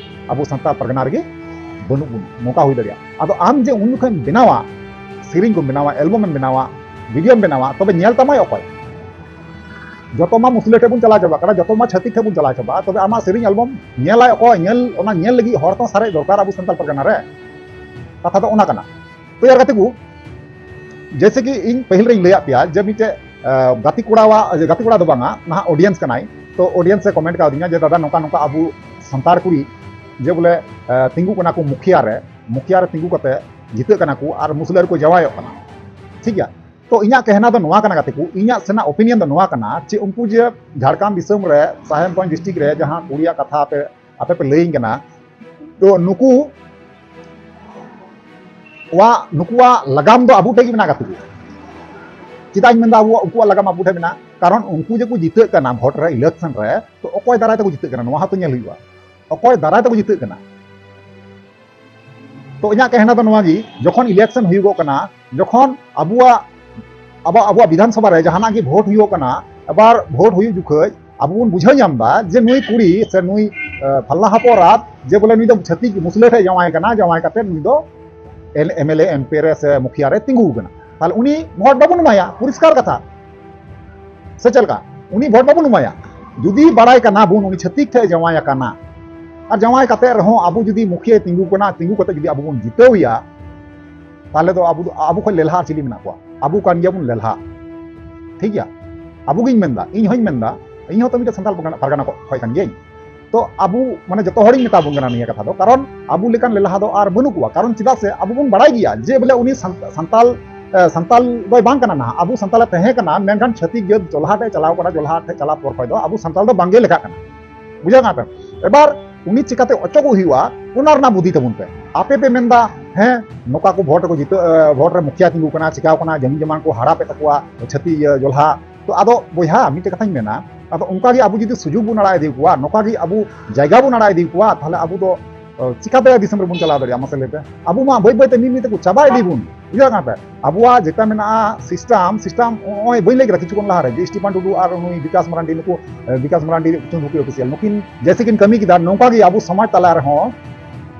ᱟᱵᱚ ᱥᱟᱱᱛᱟᱞ ᱯᱟᱨᱜᱟᱱᱟ ᱨᱮᱜᱮ ᱵᱟᱹᱱᱩᱜ ᱵᱚᱱᱟ᱾ ᱱᱚᱝᱠᱟ ᱦᱩᱭ ᱫᱟᱲᱮᱭᱟᱜᱼᱟ᱾ ᱟᱫᱚ ᱟᱢ ᱡᱮ ᱩᱱ ᱡᱚᱠᱷᱚᱱ ᱮᱢ ᱵᱮᱱᱟᱣᱟ, ᱥᱮᱨᱮᱧ ᱠᱚᱢ ᱵᱮᱱᱟᱣᱟ, ᱮᱞᱵᱚᱢ ᱮᱢ ᱵᱮᱱᱟᱣᱟ, ᱵᱷᱤᱰᱤᱭᱳᱢ ᱵᱮᱱᱟᱣᱟ, ᱛᱚᱵᱮ ᱧᱮᱞ ᱛᱟᱢᱟᱭ ᱚᱠᱚᱭ? ᱡᱚᱛᱚ ᱢᱟ ᱢᱩᱥᱞᱟᱹ ᱴᱷᱮᱱ ᱵᱚᱱ ᱪᱟᱞᱟᱣ ᱪᱟᱵᱟᱜ ᱠᱟᱱᱟ, ᱡᱚᱛᱚ ᱢᱟ ᱪᱷᱟᱹᱛᱤᱠ ᱴᱷᱮᱱ ᱵᱚᱱ ᱪᱟᱞᱟᱣ ᱪᱟᱵᱟᱜᱼᱟ, ᱛᱚᱵᱮ ᱟᱢᱟᱜ ᱥᱮᱨᱮᱧ ᱮᱞᱵᱚᱢ ᱧᱮᱞᱟᱭ ᱚᱠᱚᱭ? ᱧᱮᱞ, ᱚᱱᱟ ᱧᱮᱞ ᱞᱟᱹᱜᱤᱫ ᱦᱚᱲ ᱛᱚ ᱥᱟᱨᱮᱡ ᱫᱚᱨᱠᱟᱨ ᱟᱵᱚ ᱥᱟᱱᱛᱟᱞ ᱯᱟᱨᱜᱟᱱᱟ ᱨᱮ᱾ ᱠᱟᱛᱷᱟ ᱫᱚ ᱚᱱᱟ ᱠᱟᱱᱟ᱾ ᱛᱚ ᱭᱟᱨ ᱜᱟᱛᱮ ᱠᱚ, ᱡᱮᱭᱥᱮ ᱠᱤ ᱤᱧ ᱯᱟᱹᱦᱤᱞ ᱨᱮᱧ ᱞᱟᱹᱭᱟᱫ ᱯᱮᱭᱟ ᱡᱮ ᱢᱤᱫᱴᱮᱡ, ᱟ, ᱜᱟᱛᱮ ᱠᱚᱲᱟᱣᱟᱜ, ᱜᱟᱛᱮ ᱠᱚᱲᱟ ᱫᱚ ᱵᱟᱝᱟ, ᱱᱟᱦᱟᱜ ᱚᱰᱤᱭᱮᱱᱥ ᱠᱟᱱᱟᱭ᱾ ᱛᱚ ᱚᱰᱤᱭᱮᱱᱥ ᱮ ᱠᱚᱢᱮᱱᱴ ᱠᱟᱣᱫᱤᱧᱟ ᱡᱮ, "ᱫᱟᱫᱟ, ᱱᱚᱝᱠᱟ ᱱᱚᱝᱠᱟ ᱟᱵᱚ ᱥᱟᱱᱛᱟᱲ ᱠᱩᱲᱤ ᱡᱮ ᱵᱚᱞᱮ, ᱟ, ᱛᱤᱸᱜᱩ ᱠᱟᱱᱟ ᱠᱚ ᱢᱩᱠᱷᱤᱭᱟ ᱨᱮ, ᱢᱩᱠᱷᱤᱭᱟ ᱨᱮ ᱛᱤᱸᱜᱩ ᱠᱟᱛᱮ ᱡᱤᱛᱟᱹᱜ ᱠᱟᱱᱟ ᱠᱚ ᱟᱨ ᱢᱩᱥᱞᱟᱹ ᱨᱮᱠᱚ ᱡᱟᱶᱟᱭᱚᱜ ᱠᱟᱱᱟ᱾" ᱴᱷᱤᱠ ᱜᱮᱭᱟ? ᱛᱚ ᱤᱧᱟᱹᱜ ᱠᱮᱦᱱᱟ ᱫᱚ ᱱᱚᱣᱟ ᱠᱟᱱᱟ ᱜᱟᱛᱮ ᱠᱚ, ᱤᱧᱟᱹᱜ ᱥᱮᱱᱟᱜ ᱚᱯᱤᱱᱤᱭᱚᱱ ᱫᱚ ᱱᱚᱣᱟ ᱠᱟᱱᱟ ᱡᱮ ᱩᱱᱠᱩ ᱡᱮ ᱡᱷᱟᱲᱜᱨᱟᱢ ᱫᱤᱥᱚᱢ ᱨᱮ, ᱥᱟᱦᱮᱵᱽᱜᱚᱸᱡᱽ ᱰᱤᱥᱴᱨᱤᱠᱴ ᱨᱮ ᱡᱟᱦᱟᱸ ᱠᱩᱲᱤᱭᱟᱜ ᱠᱟᱛᱷᱟ ᱟᱯᱮ, ᱟᱯᱮ ᱯᱮ ᱞᱟᱹᱭᱟᱹᱧ ᱠᱟᱱᱟ, ᱛᱚ ᱱᱩᱠᱩ ᱣᱟᱜ, ᱱᱩᱠᱩᱣᱟᱜ ᱞᱟᱜᱟᱢ ᱫᱚ ᱟᱵᱚ ᱴᱷᱮᱱ ᱜᱮ ᱢᱮᱱᱟᱜ ᱜᱟᱛᱮ ᱠᱚ᱾ ᱪᱮᱫᱟᱜ ᱤᱧ ᱢᱮᱱᱫᱟ ᱟᱵᱚᱣᱟᱜ, ᱩᱱᱠᱩᱣᱟᱜ ᱞᱟᱜᱟᱢ ᱟᱵᱚ ᱴᱷᱮᱱ ᱢᱮᱱᱟᱜᱼᱟ? ᱠᱟᱨᱚᱱ ᱩᱱᱠᱩ ᱡᱮ ᱠᱚ ᱡᱤᱛᱟᱹᱜ ᱠᱟᱱᱟ ᱵᱷᱳᱴ ᱨᱮ, ᱤᱞᱮᱠᱥᱚᱱ ᱨᱮ, ᱛᱚ ᱚᱠᱚᱭ ᱫᱟᱨᱟᱭ ᱛᱮᱠᱚ ᱡᱤᱛᱟᱹᱜ ᱠᱟᱱᱟ, ᱱᱚᱣᱟ ᱦᱚᱸᱛᱚ ᱧᱮᱞ ᱦᱩᱭᱩᱜᱼᱟ᱾ ᱚᱠᱚᱭ ᱫᱟᱨᱟᱭ ᱛᱮᱠᱚ ᱡᱤᱛᱟᱹᱜ ᱠᱟᱱᱟ? ᱛᱚ ᱤᱧᱟᱹᱜ ᱠᱮᱦᱱᱟ ᱫᱚ ᱱᱚᱣᱟ ᱜᱮ, ᱡᱚᱠᱷᱚᱱ ᱤᱞᱮᱠᱥᱚᱱ ᱦᱩᱭᱩᱜᱚᱜ ᱠᱟᱱᱟ, ᱡᱚᱠᱷᱚᱱ ᱟᱵᱚᱣᱟᱜ, ᱟᱵᱚ, ᱟᱵᱚᱣᱟᱜ ᱵᱤᱫᱷᱟᱱ ᱥᱚᱵᱷᱟ ᱨᱮ ᱡᱟᱦᱟᱱᱟᱜ ᱜᱮ ᱵᱷᱳᱴ ᱦᱩᱭᱩᱜᱚᱜ ᱠᱟᱱᱟ, ᱟᱵᱟᱨ ᱵᱷᱳᱴ ᱦᱩᱭᱩᱜ ᱡᱚᱠᱷᱚᱡ ᱟᱵᱚ ᱵᱚᱱ ᱵᱩᱡᱷᱟᱹᱣ ᱧᱟᱢ ᱮᱫᱟ ᱡᱮ ᱱᱩᱭ ᱠᱩᱲᱤ ᱥᱮ ᱱᱩᱭ, ᱮ, ᱯᱷᱟᱞᱱᱟ ᱦᱚᱯᱚᱱ ᱮᱨᱟ ᱡᱮ ᱵᱚᱞᱮ ᱱᱩᱭ ᱫᱚ ᱪᱷᱟᱹᱛᱤᱠ ᱢᱩᱥᱞᱟᱹ ᱴᱷᱮᱱ ᱡᱟᱶᱟᱭ ᱠᱟᱱᱟ, ᱡᱟᱶᱟᱭ ᱠᱟᱛᱮ ᱱᱩᱭ ᱫᱚ M L A M P ᱨᱮ ᱥᱮ ᱢᱩᱠᱷᱤᱭᱟ ᱨᱮ ᱛᱤᱸᱜᱩ ᱟᱠᱟᱱᱟ, ᱛᱟᱦᱚᱞᱮ ᱩᱱᱤ ᱵᱷᱳᱴ ᱵᱟᱵᱚᱱ ᱮᱢᱟᱭᱟ, ᱯᱚᱨᱤᱥᱠᱟᱨ ᱠᱟᱛᱷᱟ᱾ ᱥᱮ ᱪᱮᱫ ᱞᱮᱠᱟ? ᱩᱱᱤ ᱵᱷᱳᱴ ᱵᱟᱵᱚᱱ ᱮᱢᱟᱭᱟ᱾ ᱡᱩᱫᱤ ᱵᱟᱲᱟᱭ ᱠᱟᱱᱟ ᱵᱚᱱ ᱩᱱᱤ ᱪᱷᱟᱹᱛᱤᱠ ᱴᱷᱮᱱ ᱡᱟᱶᱟᱭ ᱟᱠᱟᱱᱟ, ᱟᱨ ᱡᱟᱶᱟᱭ ᱠᱟᱛᱮ ᱨᱮᱦᱚᱸ ᱟᱵᱚ ᱡᱩᱫᱤ ᱢᱩᱠᱷᱤᱭᱟᱹ ᱛᱤᱸᱜᱩ ᱠᱟᱱᱟ, ᱛᱤᱸᱜᱩ ᱠᱟᱛᱮ ᱡᱩᱫᱤ ᱟᱵᱚ ᱵᱚᱱ ᱡᱤᱛᱟᱹᱣ ᱮᱭᱟ, ᱛᱟᱦᱚᱞᱮ ᱫᱚ ᱟᱵᱚ ᱫᱚ, ᱟᱵᱚ ᱠᱷᱚᱱ ᱞᱮᱞᱦᱟ ᱟᱨ ᱪᱤᱞᱤ ᱢᱮᱱᱟᱜ ᱠᱚᱣᱟ? ᱟᱵᱚ ᱠᱟᱱ ᱜᱮᱭᱟᱵᱚᱱ ᱞᱮᱞᱦᱟ᱾ ᱴᱷᱤᱠ ᱜᱮᱭᱟ? ᱟᱵᱚ ᱜᱤᱧ ᱢᱮᱱᱫᱟ, ᱤᱧ ᱦᱚᱧ ᱢᱮᱱᱫᱟ, ᱤᱧ ᱦᱚᱸ ᱛᱚ ᱢᱤᱫᱴᱮᱱ ᱥᱟᱱᱛᱟᱲ ᱯᱟᱨᱜᱟᱱᱟ, ᱯᱟᱨᱜᱟᱱᱟ ᱠᱚ-, ᱠᱷᱚᱱ ᱠᱟᱱ ᱜᱤᱭᱟᱹᱧ᱾ ᱛᱚ ᱟᱵᱚ ᱢᱟᱱᱮ ᱡᱚᱛᱚ ᱦᱚᱲᱤᱧ ᱢᱮᱛᱟ ᱵᱚᱱ ᱠᱟᱱᱟ ᱱᱤᱭᱟᱹ ᱠᱟᱛᱷᱟ ᱫᱚ, ᱠᱟᱨᱚᱱ ᱟᱵᱚ ᱞᱮᱠᱟᱱ ᱞᱮᱞᱦᱟ ᱫᱚ ᱟᱨ ᱵᱟᱹᱱᱩᱜ ᱠᱚᱣᱟ᱾ ᱠᱟᱨᱚᱱ ᱪᱮᱫᱟᱜ ᱥᱮ ᱟᱵᱚ ᱵᱚᱱ ᱵᱟᱲᱟᱭ ᱜᱮᱭᱟ ᱡᱮ ᱵᱚᱞᱮ ᱩᱱᱤ ᱥᱟᱱ-, ᱥᱟᱱᱛᱟᱞ, ᱮ, ᱥᱟᱱᱛᱟᱞ ᱫᱚᱭ ᱵᱟᱝ ᱠᱟᱱᱟ ᱱᱟᱦᱟᱜ, ᱟᱵᱚ ᱥᱟᱱᱛᱟᱞᱮ ᱛᱟᱦᱮᱸ ᱠᱟᱱᱟ, ᱢᱮᱱᱠᱷᱟᱱ ᱪᱷᱟᱹᱛᱤᱠ ᱡᱟᱹᱛ ᱡᱚᱞᱦᱟ ᱴᱷᱮᱡ ᱪᱟᱞᱟᱣ ᱠᱟᱱᱟ, ᱡᱚᱞᱦᱟ ᱴᱷᱮᱡ ᱪᱟᱞᱟᱣ ᱯᱚᱨ ᱠᱷᱚᱡ ᱫᱚ ᱟᱵᱚ ᱥᱟᱱᱛᱟᱞ ᱫᱚ ᱵᱟᱝᱜᱮ ᱞᱮᱠᱷᱟᱜ ᱠᱟᱱᱟ᱾ ᱵᱩᱡᱷᱟᱹᱣ ᱠᱟᱱᱟ ᱯᱮ? ᱮᱵᱟᱨ ᱩᱱᱤ ᱪᱤᱠᱟᱛᱮ ᱚᱪᱚᱜᱚᱜ ᱦᱩᱭᱩᱜᱼᱟ, ᱚᱱᱟ ᱨᱮᱱᱟᱜ ᱵᱩᱫᱷᱤ ᱛᱟᱵᱚᱱ ᱯᱮ᱾ ᱟᱯᱮ ᱯᱮ ᱢᱮᱱᱫᱟ, ᱦᱮᱸ, ᱱᱚᱝᱠᱟ ᱠᱚ ᱵᱷᱳᱴ ᱨᱮᱠᱚ ᱡᱤᱛᱟᱹ-, ᱮ, ᱵᱷᱳᱴ ᱨᱮ ᱢᱩᱠᱷᱤᱭᱟ ᱛᱤᱸᱜᱩ ᱠᱟᱱᱟ, ᱪᱤᱠᱟᱣ ᱠᱟᱱᱟ, ᱡᱚᱢᱤ ᱡᱚᱢᱟᱱ ᱠᱚ ᱦᱟᱲᱟᱯᱮᱫ ᱛᱟᱠᱚᱣᱟ ᱪᱷᱟᱹᱛᱤᱠ, ᱤᱭᱟᱹ, ᱡᱚᱞᱦᱟ᱾ ᱛᱚ ᱟᱫᱚ ᱵᱚᱭᱦᱟ, ᱢᱤᱫᱴᱮᱡ ᱠᱟᱛᱷᱟᱧ ᱢᱮᱱᱟ, ᱟᱫᱚ ᱚᱱᱠᱟ ᱜᱮ ᱟᱵᱚ ᱡᱩᱫᱤ ᱥᱩᱡᱳᱜᱽ ᱵᱚᱱ ᱟᱲᱟᱜ ᱤᱫᱤ ᱠᱚᱣᱟ, ᱱᱚᱝᱠᱟ ᱜᱮ ᱟᱵᱚ ᱡᱟᱭᱜᱟ ᱵᱚᱱ ᱟᱲᱟᱜ ᱤᱫᱤ ᱠᱚᱣᱟ, ᱛᱟᱦᱞᱮ ᱟᱵᱚ ᱫᱚ, ᱚ, ᱪᱤᱠᱟᱛᱮ ᱫᱤᱥᱚᱢ ᱨᱮᱵᱚᱱ ᱪᱟᱞᱟᱣ ᱫᱟᱲᱮᱭᱟᱜᱼᱟ? ᱢᱟᱥᱮ ᱞᱟᱹᱭ ᱯᱮ᱾ ᱟᱵᱚ ᱢᱟ ᱵᱟᱹᱭ ᱵᱟᱹᱭ ᱛᱮ ᱢᱤᱫ ᱢᱤᱫ ᱛᱮᱠᱚ ᱪᱟᱵᱟ ᱤᱫᱤ ᱵᱚᱱ, ᱵᱩᱡᱷᱟᱹᱣ ᱠᱟᱱᱟ ᱯᱮ? ᱟᱵᱚᱣᱟᱜ ᱡᱮᱴᱟ ᱢᱮᱱᱟᱜᱼᱟ system, system ᱱᱚᱜᱼᱚᱭ ᱵᱟᱹᱧ ᱞᱟᱹᱭ ᱠᱮᱫᱟ ᱠᱤᱪᱷᱩ ᱠᱷᱚᱱ ᱞᱟᱦᱟ ᱨᱮ, ᱡᱮ ᱥᱴᱤᱯᱷᱟᱱ ᱴᱩᱰᱩ ᱟᱨ ᱱᱩᱭ ᱵᱤᱠᱟᱥ ᱢᱟᱨᱟᱱᱰᱤ, ᱱᱩᱠᱩ, ᱮ, ᱵᱤᱠᱟᱥ ᱢᱟᱨᱟᱱᱰᱤ, ᱪᱩᱱᱫᱩᱠᱤ ᱚᱯᱷᱤᱥᱤᱭᱟᱞ, ᱱᱩᱠᱤᱱ ᱡᱮᱭᱥᱮ ᱠᱤᱱ ᱠᱟᱹᱢᱤ ᱠᱮᱫᱟ, ᱱᱚᱝᱠᱟ ᱜᱮ ᱟᱵᱚ ᱥᱚᱢᱟᱡᱽ ᱛᱟᱞᱟ ᱨᱮᱦᱚᱸ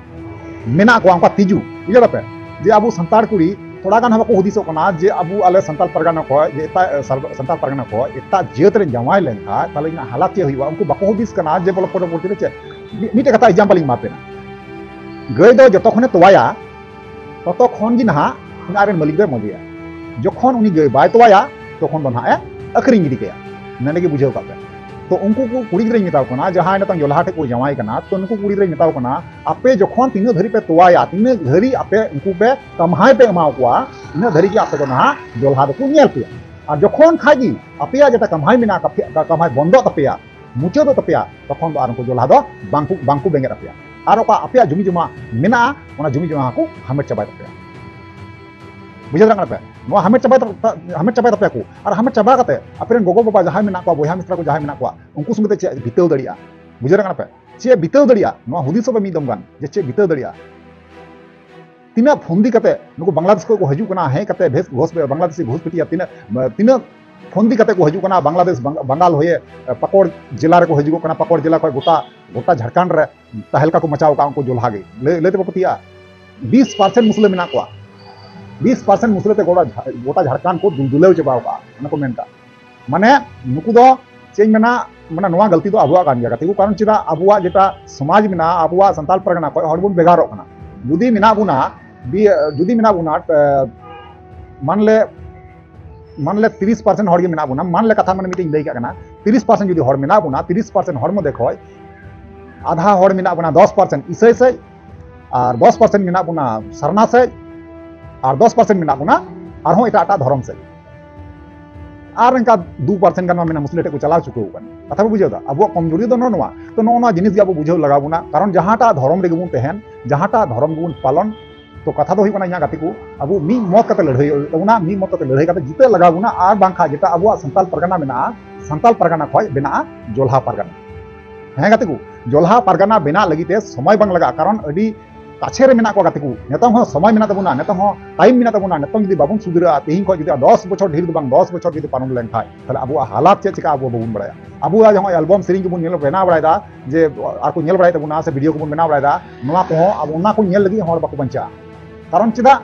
ᱢᱮᱱᱟᱜ ᱠᱚᱣᱟ ᱚᱱᱠᱟ ᱛᱤᱡᱩ, ᱵᱩᱡᱷᱟᱹᱣ ᱫᱟᱯᱮ? ᱡᱮ ᱟᱵᱚ ᱥᱟᱱᱛᱟᱲ ᱠᱩᱲᱤ ᱛᱷᱚᱲᱟ ᱜᱟᱱ ᱦᱚᱸ ᱵᱟᱠᱚ ᱦᱩᱫᱤᱥᱚᱜ ᱠᱟᱱᱟ ᱡᱮ ᱟᱵᱚ ᱟᱞᱮ ᱥᱟᱱᱛᱟᱲ ᱯᱟᱨᱜᱟᱱᱟ ᱠᱷᱚᱡ, ᱡᱮ ᱮᱴᱟᱜ ᱥᱟᱱᱛᱟᱲ ᱯᱟᱨᱜᱟᱱᱟ ᱠᱷᱚᱡ ᱮᱴᱟᱜ ᱡᱟᱹᱛ ᱨᱮ ᱡᱟᱶᱟᱭ ᱞᱮᱱᱠᱷᱟᱡ ᱛᱟᱦᱞᱮ ᱤᱧᱟᱹᱜ ᱦᱟᱞᱟᱛ ᱪᱮᱫ ᱦᱩᱭᱩᱜᱼᱟ? ᱩᱱᱠᱩ ᱵᱟᱠᱚ ᱦᱩᱫᱤᱥ ᱠᱟᱱᱟ ᱡᱮ ᱵᱚᱞᱮ ᱯᱚᱨᱚᱵᱚᱨᱛᱤ ᱨᱮ ᱪᱮᱫ᱾ ᱢᱤᱫ-, ᱢᱤᱫᱴᱮᱡ ᱠᱟᱛᱷᱟ example ᱤᱧ ᱮᱢᱟ ᱯᱮ ᱠᱟᱱᱟ᱾ ᱜᱟᱹᱭ ᱫᱚ ᱡᱚᱛᱚ ᱠᱷᱚᱱᱮ ᱛᱚᱣᱟᱭᱟ, ᱛᱚᱛᱚ ᱠᱷᱚᱱ ᱜᱮ ᱱᱟᱦᱟᱜ ᱩᱱᱤ ᱟᱡ ᱨᱮᱱ ᱢᱟᱹᱞᱤᱠ ᱫᱚᱭ ᱢᱚᱡᱮᱭᱟ᱾ ᱡᱚᱠᱷᱚᱱ ᱩᱱᱤ ᱜᱟᱹᱭ ᱵᱟᱭ ᱛᱚᱣᱟᱭᱟ, ᱛᱚᱠᱷᱚᱱ ᱫᱚ ᱱᱟᱦᱟᱜ ᱮ ᱟᱹᱠᱷᱨᱤᱧ ᱜᱤᱰᱤ ᱠᱟᱭᱟ᱾ ᱱᱚᱰᱮ ᱜᱮ ᱵᱩᱡᱷᱟᱹᱣ ᱠᱟᱜ ᱯᱮ᱾ ᱛᱚ ᱩᱱᱠᱩ ᱠᱚ ᱠᱩᱲᱤ ᱜᱤᱫᱽᱨᱟᱹᱧ ᱢᱮᱛᱟ ᱠᱚ ᱠᱟᱱᱟ, ᱡᱟᱦᱟᱸᱭ ᱱᱤᱛᱚᱝ ᱡᱚᱞᱦᱟ ᱴᱷᱮᱡ ᱠᱚ ᱡᱟᱶᱟᱭ ᱠᱟᱱᱟ, ᱛᱚ ᱱᱩᱠᱩ ᱠᱩᱲᱤ ᱜᱤᱫᱽᱨᱟᱹᱧ ᱢᱮᱛᱟ ᱠᱚ ᱠᱟᱱᱟ, ᱟᱯᱮ ᱡᱚᱠᱷᱚᱱ ᱛᱤᱱᱟᱹᱜ ᱫᱷᱟᱹᱨᱤᱡ ᱯᱮ ᱛᱚᱣᱟᱭᱟ, ᱛᱤᱱᱟᱹᱜ ᱫᱷᱟᱹᱨᱤᱡ ᱟᱯᱮ ᱩᱱᱠᱩ ᱯᱮ ᱠᱟᱢᱦᱟᱭ ᱯᱮ ᱮᱢᱟ ᱠᱚᱣᱟ, ᱤᱱᱟᱹᱜ ᱫᱷᱟᱹᱨᱤᱡ ᱜᱮ ᱟᱯᱮ ᱫᱚ ᱱᱟᱦᱟᱜ ᱡᱚᱞᱦᱟ ᱫᱚᱠᱚ ᱧᱮᱞ ᱯᱮᱭᱟ᱾ ᱟᱨ ᱡᱚᱠᱷᱚᱱ ᱠᱷᱟᱡ ᱜᱮ ᱟᱯᱮᱭᱟᱜ ᱡᱮᱴᱟ ᱠᱟᱢᱦᱟᱭ ᱢᱮᱱᱟᱜᱼᱟ, ᱠᱟᱯᱷᱤ-, ᱠᱟᱢᱦᱟᱭ ᱵᱚᱱᱫᱚᱜ ᱛᱟᱯᱮᱭᱟ, ᱢᱩᱪᱟᱹᱫᱚᱜ ᱛᱟᱯᱮᱭᱟ, ᱛᱚᱠᱷᱚᱱ ᱫᱚ ᱟᱨ ᱩᱱᱠᱩ ᱡᱚᱞᱦᱟ ᱫᱚ ᱵᱟᱝᱠᱚ, ᱵᱟᱝᱠᱚ ᱵᱮᱸᱜᱮᱫ ᱟᱯᱮᱭᱟ᱾ ᱟᱨ ᱚᱠᱟ ᱟᱯᱮᱭᱟᱜ ᱡᱩᱢᱤ ᱡᱚᱢᱟ ᱢᱮᱱᱟᱜᱼᱟ, ᱚᱱᱟ ᱡᱩᱢᱤ ᱡᱚᱢᱟ ᱦᱚᱸᱠᱚ ᱦᱟᱢᱮᱴ ᱪᱟᱵᱟᱭ ᱛᱟᱯᱮᱭᱟ᱾ ᱵᱩᱡᱷᱟᱹᱣ ᱫᱟᱲᱮᱭᱟᱜ ᱠᱟᱱᱟ ᱯᱮ? ᱱᱚᱣᱟ ᱦᱟᱢᱮᱴ ᱪᱟᱵᱟᱭ ᱛᱟ-, ᱦᱟᱢᱮᱴ ᱪᱟᱵᱟᱭ ᱛᱟᱯᱮᱭᱟ ᱠᱚ᱾ ᱟᱨ ᱦᱟᱢᱮᱴ ᱪᱟᱵᱟ ᱠᱟᱛᱮ ᱟᱯᱮ ᱨᱮᱱ ᱜᱚᱜᱚ ᱵᱟᱵᱟ ᱡᱟᱦᱟᱸᱭ ᱢᱮᱱᱟᱜ ᱠᱚᱣᱟ, ᱵᱚᱭᱦᱟ ᱢᱤᱥᱨᱟ ᱠᱚ ᱡᱟᱦᱟᱸᱭ ᱢᱮᱱᱟᱜ ᱠᱚᱣᱟ, ᱩᱱᱠᱩ ᱥᱚᱸᱜᱮ ᱛᱮ ᱪᱮᱫ ᱵᱤᱛᱟᱹᱣ ᱫᱟᱲᱮᱭᱟᱜᱼᱟ? ᱵᱩᱡᱷᱟᱹᱣ ᱫᱟᱲᱮᱭᱟᱜ ᱠᱟᱱᱟ ᱯᱮ? ᱪᱮᱫ ᱵᱤᱛᱟᱹᱣ ᱫᱟᱲᱮᱭᱟᱜᱼᱟ? ᱱᱚᱣᱟ ᱦᱩᱫᱤᱥᱚᱜ ᱯᱮ ᱢᱤᱫ ᱫᱚᱢ ᱜᱟᱱ ᱡᱮ ᱪᱮᱫ ᱵᱤᱛᱟᱹᱣ ᱫᱟᱲᱮᱭᱟᱜᱼᱟ᱾ ᱛᱤᱱᱟᱹᱜ ᱯᱷᱚᱱᱫᱤ ᱠᱟᱛᱮ ᱱᱩᱠᱩ ᱵᱟᱝᱞᱟᱫᱮᱥ ᱠᱷᱚᱱ ᱠᱚ ᱦᱤᱡᱩᱜ ᱠᱟᱱᱟ, ᱦᱮᱡ ᱠᱟᱛᱮ ᱵᱷᱮᱥ ᱜᱷᱳᱥ-, ᱵᱟᱝᱞᱟᱫᱮᱥᱤ ᱜᱷᱩᱥᱯᱮᱴᱤᱭᱟ, ᱛᱤᱱᱟᱹᱜ, ᱛᱤᱱᱟᱹᱜ ᱯᱷᱚᱱᱫᱤ ᱠᱟᱛᱮ ᱠᱚ ᱦᱤᱡᱩᱜ ᱠᱟᱱᱟ ᱵᱟᱝᱞᱟᱫᱮᱥ, ᱵᱟᱝ-, ᱵᱟᱝᱜᱟᱞ ᱦᱚᱭᱮ, ᱯᱟᱠᱚᱲ ᱡᱮᱞᱟ ᱨᱮᱠᱚ ᱦᱤᱡᱩᱜᱚᱜ ᱠᱟᱱᱟ, ᱯᱟᱠᱚᱲ ᱡᱮᱞᱟ ᱠᱷᱚᱱ ᱜᱚᱴᱟ, ᱜᱚᱴᱟ ᱡᱷᱟᱲᱠᱷᱚᱸᱰ ᱨᱮ ᱛᱟᱦᱮᱞᱠᱟ ᱠᱚ ᱢᱟᱪᱟᱣ ᱟᱠᱟᱫ ᱩᱱᱠᱩ ᱡᱚᱞᱦᱟ ᱜᱮ᱾ ᱞᱟᱹᱭ, ᱞᱟᱹᱭ ᱛᱮ ᱵᱟᱠᱚ ᱯᱟᱹᱛᱭᱟᱹᱜᱼᱟ᱾ ᱵᱤᱥ ᱯᱟᱨᱥᱮᱱᱴ ᱢᱩᱥᱞᱟᱹ ᱢᱮᱱᱟᱜ ᱠᱚᱣᱟ᱾ ᱵᱤᱥ ᱯᱟᱨᱥᱮᱱᱴ ᱢᱩᱥᱞᱟᱹ ᱛᱮ ᱜᱚᱴᱟ ᱡᱷᱟ-, ᱜᱚᱴᱟ ᱡᱷᱟᱲᱠᱷᱚᱸᱰ ᱠᱚ ᱫᱩᱞᱫᱩᱞᱟᱹᱣ ᱪᱟᱵᱟᱣ ᱠᱟᱜᱼᱟ, ᱚᱱᱟ ᱠᱚ ᱢᱮᱱ ᱠᱟᱜ᱾ ᱢᱟᱱᱮ ᱱᱩᱠᱩ ᱫᱚ ᱪᱮᱫ ᱤᱧ ᱢᱮᱱᱟ, ᱢᱟᱱᱮ ᱱᱚᱣᱟ ᱜᱟᱹᱞᱛᱤ ᱫᱚ ᱟᱵᱚᱣᱟᱜ ᱠᱟᱱ ᱜᱮᱭᱟ ᱜᱟᱛᱮ ᱠᱚ᱾ ᱠᱟᱨᱚᱱ ᱪᱮᱫᱟᱜ? ᱟᱵᱚᱣᱟᱜ ᱡᱮᱴᱟ ᱥᱚᱢᱟᱡᱽ ᱢᱮᱱᱟᱜᱼᱟ, ᱟᱵᱚᱣᱟᱜ ᱥᱟᱱᱛᱟᱞ ᱯᱟᱨᱜᱟᱱᱟ ᱠᱷᱚᱱ ᱦᱚᱲ ᱵᱚᱱ ᱵᱷᱮᱜᱟᱨᱚᱜ ᱠᱟᱱᱟ᱾ ᱡᱩᱫᱤ ᱢᱮᱱᱟᱜ ᱵᱚᱱᱟ, ᱵᱤ-, ᱡᱩᱫᱤ ᱢᱮᱱᱟᱜ ᱵᱚᱱᱟ, ᱮ, ᱢᱟᱱᱞᱮ, ᱢᱟᱱᱞᱮ ᱛᱤᱨᱤᱥ ᱯᱟᱨᱥᱮᱱᱴ ᱦᱚᱲ ᱜᱮ ᱢᱮᱱᱟᱜ ᱵᱚᱱᱟ, ᱢᱟᱱᱞᱮ ᱠᱟᱛᱷᱟ ᱢᱟᱱᱮ ᱢᱤᱫᱴᱮᱱ ᱤᱧ ᱞᱟᱹᱭ ᱠᱟᱜ ᱠᱟᱱᱟ, ᱛᱤᱨᱤᱥ ᱯᱟᱨᱥᱮᱱᱴ ᱡᱩᱫᱤ ᱦᱚᱲ ᱢᱮᱱᱟᱜ ᱵᱚᱱᱟ, ᱛᱤᱨᱤᱥ ᱯᱟᱨᱥᱮᱱᱴ ᱦᱚᱲ ᱢᱚᱫᱽᱫᱷᱮ ᱠᱷᱚᱱ ᱟᱫᱷᱟ ᱦᱚᱲ ᱢᱮᱱᱟᱜ ᱵᱚᱱᱟ ᱫᱚᱥ ᱯᱟᱨᱥᱮᱱᱴ ᱤᱥᱟᱹᱭ ᱥᱮᱫ, ᱟᱨ ᱫᱚᱥ ᱯᱟᱨᱥᱮᱱᱴ ᱢᱮᱱᱟᱜ ᱵᱚᱱᱟ ᱥᱟᱨᱱᱟ ᱥᱮᱫ, ᱟᱨ ᱫᱚᱥ ᱯᱟᱨᱥᱮᱱᱴ ᱢᱮᱱᱟᱜ ᱵᱚᱱᱟ ᱟᱨᱦᱚᱸ ᱮᱴᱟᱜ ᱮᱴᱟᱜ ᱫᱷᱚᱨᱚᱢ ᱥᱮᱫ, ᱟᱨ ᱚᱱᱠᱟ ᱫᱩ ᱯᱟᱨᱥᱮᱱᱴ ᱜᱟᱱ ᱢᱟ ᱢᱮᱱᱟ ᱢᱩᱥᱞᱟᱹ ᱴᱷᱮᱱ ᱠᱚ ᱪᱟᱞᱟᱣ ᱪᱩᱠᱟᱹᱣ ᱠᱟᱱᱟ᱾ ᱠᱟᱛᱷᱟ ᱯᱮ ᱵᱩᱡᱷᱟᱹᱣ ᱫᱟ? ᱟᱵᱚᱣᱟᱜ ᱠᱚᱢᱡᱩᱨᱤ ᱫᱚ ᱱᱚᱜᱼᱚ ᱱᱚᱣᱟ᱾ ᱛᱚ ᱱᱚᱜᱼᱚ ᱱᱚᱣᱟ ᱡᱤᱱᱤᱥ ᱜᱮ ᱟᱵᱚ ᱵᱩᱡᱷᱟᱹᱣ ᱞᱟᱜᱟᱣ ᱵᱚᱱᱟ, ᱠᱟᱨᱚᱱ ᱡᱟᱦᱟᱸᱴᱟᱜ ᱫᱷᱚᱨᱚᱢ ᱨᱮᱜᱮ ᱵᱚᱱ ᱛᱟᱦᱮᱱ, ᱡᱟᱦᱟᱸᱴᱟᱜ ᱫᱷᱚᱨᱚᱢ ᱜᱮᱵᱚᱱ ᱯᱟᱞᱚᱱ, ᱛᱚ ᱠᱟᱛᱷᱟ ᱫᱚ ᱦᱩᱭᱩᱜ ᱠᱟᱱᱟ ᱤᱧᱟᱹᱜ ᱜᱟᱛᱮ ᱠᱚ, ᱟᱵᱚ ᱢᱤᱫ ᱢᱚᱛ ᱠᱟᱛᱮ ᱞᱟᱹᱲᱦᱟᱹᱭ ᱦᱩᱭᱩᱜ ᱛᱟᱵᱚᱱᱟ, ᱢᱤᱫ ᱢᱚᱛ ᱠᱟᱛᱮ ᱞᱟᱹᱲᱦᱟᱹᱭ ᱠᱟᱛᱮ ᱡᱤᱛᱟᱹᱜ ᱞᱟᱜᱟᱣ ᱵᱚᱱᱟ, ᱟᱨ ᱵᱟᱝᱠᱷᱟᱱ ᱡᱮᱴᱟ ᱟᱵᱚᱣᱟᱜ ᱥᱟᱱᱛᱟᱞ ᱯᱟᱨᱜᱟᱱᱟ ᱢᱮᱱᱟᱜᱼᱟ, ᱥᱟᱱᱛᱟᱞ ᱯᱟᱨᱜᱟᱱᱟ ᱠᱷᱚᱱ ᱵᱮᱱᱟᱜᱼᱟ ᱡᱚᱞᱦᱟ ᱯᱟᱨᱜᱟᱱᱟ᱾ ᱦᱮᱸ ᱜᱟᱛᱮ ᱠᱚ, ᱡᱚᱞᱦᱟ ᱯᱟᱨᱜᱟᱱᱟ ᱵᱮᱱᱟᱜ ᱞᱟᱹᱜᱤᱫ ᱛᱮ ᱥᱚᱢᱚᱭ ᱵᱟᱝ ᱞᱟᱜᱟᱜᱼᱟ, ᱠᱟᱨᱚᱱ ᱟᱹᱰᱤ ᱠᱟᱪᱷᱮ ᱨᱮ ᱢᱮᱱᱟᱜ ᱠᱚᱣᱟ ᱜᱟᱛᱮ ᱠᱚ᱾ ᱱᱤᱛᱚᱝ ᱦᱚᱸ ᱥᱚᱢᱚᱭ ᱢᱮᱱᱟᱜ ᱛᱟᱵᱚᱱᱟ, ᱱᱤᱛᱚᱝ ᱦᱚᱸ ᱴᱟᱭᱤᱢ ᱢᱮᱱᱟᱜ ᱛᱟᱵᱚᱱᱟ᱾ ᱱᱤᱛᱚᱝ ᱡᱩᱫᱤ ᱵᱟᱵᱚᱱ ᱥᱩᱫᱷᱨᱟᱹᱜᱼᱟ, ᱛᱮᱦᱮᱧ ᱠᱷᱚᱱ ᱡᱩᱫᱤ ᱫᱚᱥ ᱵᱚᱪᱷᱚᱨ, ᱰᱷᱮᱨ ᱫᱚ ᱵᱟᱝ, ᱫᱚᱥ ᱵᱚᱪᱷᱚᱨ ᱡᱩᱫᱤ ᱯᱟᱨᱚᱢ ᱞᱮᱱᱠᱷᱟᱱ, ᱛᱟᱦᱞᱮ ᱟᱵᱚᱣᱟᱜ ᱦᱟᱞᱟᱛ ᱪᱮᱫ ᱪᱤᱠᱟ ᱟᱵᱚ ᱵᱟᱵᱚᱱ ᱵᱟᱲᱟᱭᱟ᱾ ᱟᱵᱚᱣᱟᱜ ᱡᱟᱦᱟᱸ ᱮᱞᱵᱚᱢ ᱥᱮᱨᱮᱧ ᱠᱚᱵᱚᱱ ᱧᱮᱞ, ᱵᱮᱱᱟᱣ ᱵᱟᱲᱟᱭᱮᱫᱟ, ᱡᱮ ᱟᱨ ᱠᱚ ᱧᱮᱞ ᱵᱟᱲᱟᱭ ᱛᱟᱵᱚᱱᱟ, ᱥᱮ ᱵᱷᱤᱰᱤᱭᱳ ᱠᱚᱵᱚᱱ ᱵᱮᱱᱟᱣ ᱵᱟᱲᱟᱭᱮᱫᱟ, ᱱᱚᱣᱟ ᱠᱚᱦᱚᱸ ᱟᱵᱚ ᱚᱱᱟ ᱠᱚ ᱧᱮᱞ ᱞᱟᱹᱜᱤᱫ ᱦᱚᱲ ᱵᱟᱠᱚ ᱵᱟᱧᱪᱟᱜᱼᱟ᱾ ᱠᱟᱨᱚᱱ ᱪᱮᱫᱟᱜ?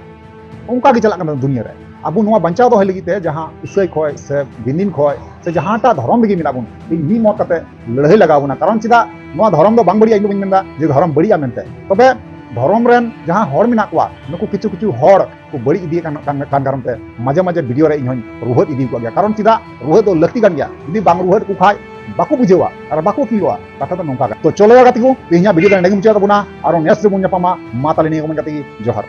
ᱚᱱᱠᱟ ᱜᱮ ᱪᱟᱞᱟᱜ ᱠᱟᱱᱟ ᱫᱩᱱᱤᱭᱟᱹ ᱨᱮ᱾ ᱟᱵᱚ ᱱᱚᱣᱟ ᱵᱟᱧᱪᱟᱣ ᱫᱚᱦᱚᱭ ᱞᱟᱹᱜᱤᱫ ᱛᱮ ᱡᱟᱦᱟᱸ ᱤᱥᱟᱹᱭ ᱠᱷᱚᱡ ᱥᱮ ᱵᱤᱱᱤᱱ ᱠᱷᱚᱡ ᱥᱮ ᱡᱟᱦᱟᱸᱴᱟᱜ ᱫᱷᱚᱨᱚᱢ ᱨᱮᱜᱮ ᱢᱮᱱᱟᱜ ᱵᱚᱱ, ᱤᱧ ᱢᱤᱫ ᱢᱚᱛ ᱠᱟᱛᱮ ᱞᱟᱹᱲᱦᱟᱹᱭ ᱞᱟᱜᱟᱣ ᱵᱚᱱᱟ᱾ ᱠᱟᱨᱚᱱ ᱪᱮᱫᱟᱜ? ᱱᱚᱣᱟ ᱫᱷᱚᱨᱚᱢ ᱫᱚ ᱵᱟᱝ ᱵᱟᱹᱲᱤᱡᱼᱟ, ᱤᱧ ᱫᱚ ᱵᱟᱹᱧ ᱢᱮᱱᱫᱟ ᱡᱮ ᱫᱷᱚᱨᱚᱢ ᱵᱟᱹᱲᱤᱡᱼᱟ ᱢᱮᱱᱛᱮ᱾ ᱛᱚᱵᱮ ᱫᱷᱚᱨᱚᱢ ᱨᱮᱱ ᱡᱟᱦᱟᱸ ᱦᱚᱲ ᱢᱮᱱᱟᱜ ᱠᱚᱣᱟ, ᱱᱩᱠᱩ ᱠᱤᱪᱷᱩ ᱠᱤᱪᱷᱩ ᱦᱚᱲ ᱠᱚ ᱵᱟᱹᱲᱤᱡ ᱤᱫᱤᱭᱮᱫ ᱠᱟᱱ, ᱠᱟᱱ, ᱠᱟᱱ ᱠᱟᱨᱚᱱ ᱛᱮ ᱢᱟᱡᱷᱮ ᱢᱟᱡᱷᱮ ᱵᱷᱤᱰᱤᱭᱳ ᱨᱮ ᱤᱧ ᱦᱚᱸᱧ ᱨᱩᱦᱮᱫ ᱤᱫᱤ ᱠᱚᱣᱟ ᱜᱮᱭᱟ᱾ ᱠᱟᱨᱚᱱ ᱪᱮᱫᱟᱜ? ᱨᱩᱦᱮᱫ ᱫᱚ ᱞᱟᱹᱠᱛᱤ ᱠᱟᱱ ᱜᱮᱭᱟ᱾ ᱡᱩᱫᱤ ᱵᱟᱝ ᱨᱩᱦᱮᱫ ᱠᱚ ᱠᱷᱟᱡ ᱵᱟᱠᱚ ᱵᱩᱡᱷᱟᱹᱣᱟ ᱟᱨ ᱵᱟᱠᱚ ᱯᱷᱤᱞᱚᱜᱼᱟ᱾ ᱠᱟᱛᱷᱟ ᱫᱚ ᱱᱚᱝᱠᱟ ᱠᱟᱱᱟ᱾ ᱛᱚ ᱪᱚᱞᱚ ᱜᱟᱛᱮ ᱠᱚ, ᱛᱮᱦᱮᱧᱟᱜ ᱵᱷᱤᱰᱤᱭᱳ ᱫᱚ ᱱᱚᱸᱰᱮ ᱜᱮ ᱢᱩᱪᱟᱹᱫ ᱛᱟᱵᱚᱱᱟ᱾ ᱟᱨᱚ ᱱᱮᱠᱥᱴ ᱨᱮᱵᱚᱱ ᱧᱟᱯᱟᱢᱟ᱾ ᱢᱟ ᱛᱟᱦᱞᱮ ᱱᱤᱭᱟᱹ ᱠᱚ ᱢᱮᱱ ᱠᱟᱛᱮ ᱜᱮ ᱡᱚᱦᱟᱨ᱾